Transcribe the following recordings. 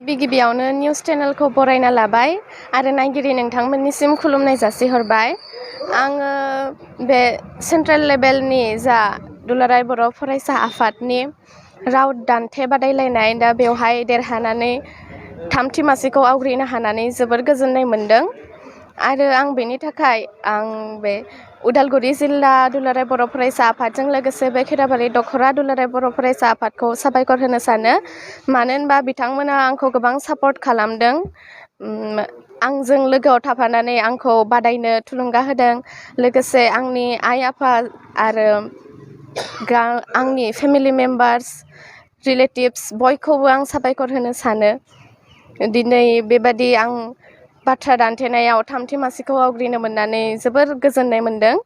गिबियावनो निउस चेनेलखौ बरायना लाबाय आरो नायगिरि नोंथांमोननिसिम खुलुमनाय जासिहरबाय। आङो बे सेन्ट्रेल लेभेलनि जा दुलाराय बर' फरायसा आफादनि राव दान्थे बादायलायनाय दा बेवहाय देरहानानै थामथि मासिखौ आवग्रिनो हानानै जोबोर गोजोननाय मोन्दों आरो आं बेनि थाखाय आं बे उदालगुरि जिल्ला दुलाराय बर' फरायसा आफादजों लोगोसे बे खैराबारि दख'रा दुलाराय बर' फरायसा आफादखौ साबायखर होनो सानो। मानो होनबा बिथांमोना आंखौ गोबां सापर्ट खालामदों, आंजों लोगोआव थाफानानै आंखौ बादायनो थुलुंगा होदों। लोगोसे आंनि आइ आफा आरो आंनि फेमिलि मेम्बार्स रिलेटिभ्स बयखौबो आं साबायखर होनो सानो। दिनै बेबादि आं बाथ्रा दान्थेनायाव थामथि मासिखौ आवग्रिनो मोननानै जोबोर गोजोननाय मोन्दों।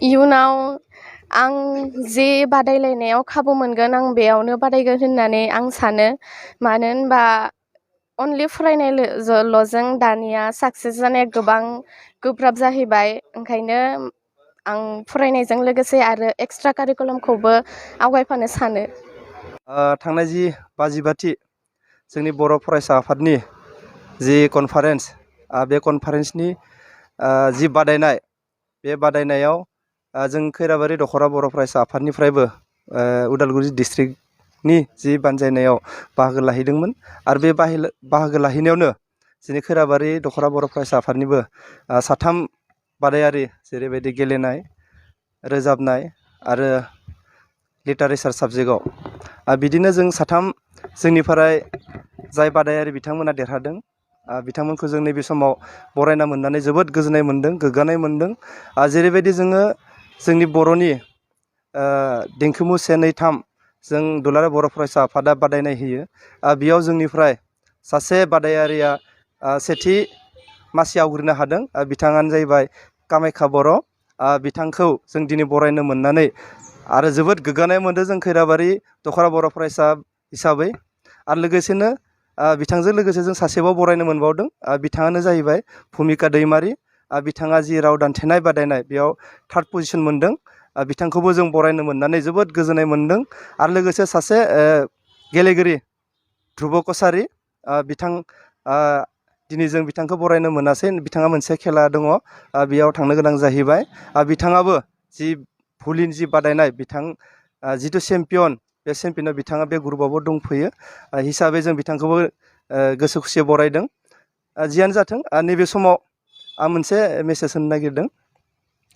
इयुनाव आं जे बादायलायनायाव खाबु मोनगोन आं बेयावनो बादायगोन होननानै आं सानो। मानो होनबा अनलि फरायनायल'जों दानिया साक्सेस जानाया गोबां गोब्राब जाहैबाय। ओंखायनो आं फरायनायजों लोगोसे आरो एक्सट्रा कारिकुलामखौबो आवगायफानो सानो। थांनाय जि 52थि जोंनि बर' फरायसा आफादनि जि कनफारेन्स, बे कनफारेन्सनि जि बादायनाय, बे बादायनायाव जों खैराबारि दख'रा बर' फरायसा आफादनिफ्रायबो उदालगुरि डिस्ट्रिक्टनि जि बानजायनायाव बाहागो लाहैदोंमोन आरो बे बाहागो लाहैनायावनो जोंनि खैराबारि दख'रा बर' फरायसा आफादनिबो 3 बादायारि जेरैबायदि गेलेनाय, रोजाबनाय आरो लिटारेचार साबजेक्टआव बिदिनो जों 3 जोंनिफ्राय जाय बादायारि बिथांमोना देरहादों, बिथांमोनखौ जों नैबे समाव बरायना मोननानै जोबोद गोजोननाय मोन्दों, गोग्गानाय मोन्दों। जेरैबायदि जोङो जोंनि बर'नि देंखोमु 1, 2, 3 जों दुलाराय बर' फरायसा आफादा बादायनाय होयो। बेयाव जोंनिफ्राय सासे बादायारिया सेथि मासि आवग्रिनो हादों। बिथाङानो जाहैबाय कामाख्या बर'। बिथांखौ जों दिनै बरायनो मोननानै आरो जोबोद गोग्गानाय मोन्दों जों खैराबारि दख'रा बर' फरायसा हिसाबै। आरो लोगोसेनो बिथांजों लोगोसे जों सासेबाव बरायनो मोनबावदों। बिथाङानो जाहैबाय भुमिका दैमारि। बिथाङा जि राव दान्थेनाय बादायनाय बेयाव 3rd पजिसन मोन्दों। बिथांखौबो जों बरायनो मोननानै जोबोद गोजोननाय मोन्दों। आरो लोगोसे सासे गेलेगिरि ध्रुब कसारि, दिनै जों बिथांखौ बरायनो मोनासै। बिथाङा मोनसे खेला दङ, बेयाव थांनो गोनां जाहैबाय। बिथाङाबो जि भलिनि जि बादायनाय, बिथां जिथु चेम्पियन, बे चेम्पियनाव बिथाङा बे ग्रुपआवबो दंफैयो हिसाबै जों बिथांखौबो गोसो खुसियै बरायदों। जियानो जाथों, नैबे समाव आं मोनसे मेसेज होनो नागिरदों।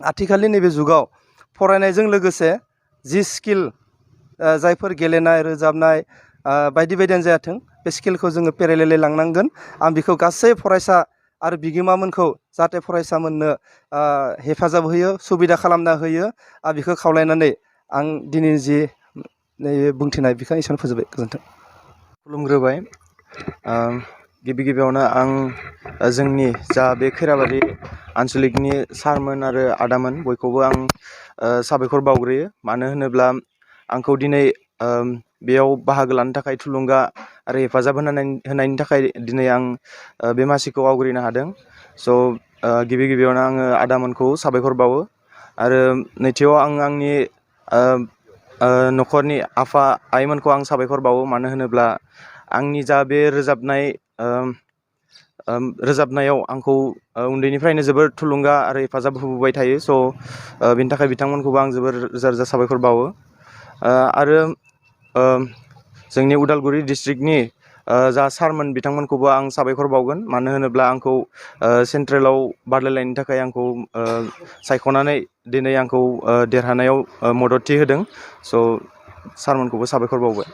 आथिखालनि नैबे जुगाव फरायनायजों लोगोसे जि स्किल, जायफोर गेलेनाय, रोजाबनाय बायदि बायदियानो जायाथों, बे स्किलखौ जोङो पेरेलेलै लांनांगोन। आं बेखौ गासै फरायसा आरो बिगोमामोनखौ जाहाथे फरायसामोननो हेफाजाब होयो, सुबिदा खालामना होयो, बेखौ खावलायनानै आं दिनैनि जि नैबे बुंथिनाय बेखौ एसेयावनो फोजोबबाय। गोजोन्थों। खुलुमग्रोबाय। गिबियावनो आं जोंनि जा बे खैराबारि आनसलिकनि सारमोन आरो आदामोन बयखौबो आं साबायखर बावग्रोयो। मानो होनोब्ला आंखौ दिनै बेयाव बाहागो लानो थाखाय थुलुंगा आरो हेफाजाब होनायनि थाखाय दिनै आं बे मासिखौ आवग्रिनो हादों। स' गिबियावनो आङो आदामोनखौ साबायखर बावो। आरो नैथियाव आं आंनि न'खरनि आफा आइमोनखौ आं साबायखर बावो। मानो होनोब्ला आंनि जा बे रोजाबनायाव आंखौ उन्दैनिफ्रायनो जोबोर थुलुंगा आरो हेफाजाब होबोबाय थायो। स' बेनि थाखाय बिथांमोनखौबो आं जोबोर रोजा रोजा साबायखर बावो। आरो जोंनि उदालगुरि डिस्ट्रिक्टनि जा सारमोन बिथांमोनखौबो आं साबायखर बावगोन। मानो होनोब्ला आंखौ सेन्ट्रेलाव बादायलायनो थाखाय आंखौ सायख'नानै दिनै आंखौ देरहानायाव मददथि होदों। स' सारमोनखौबो साबायखर बावबाय।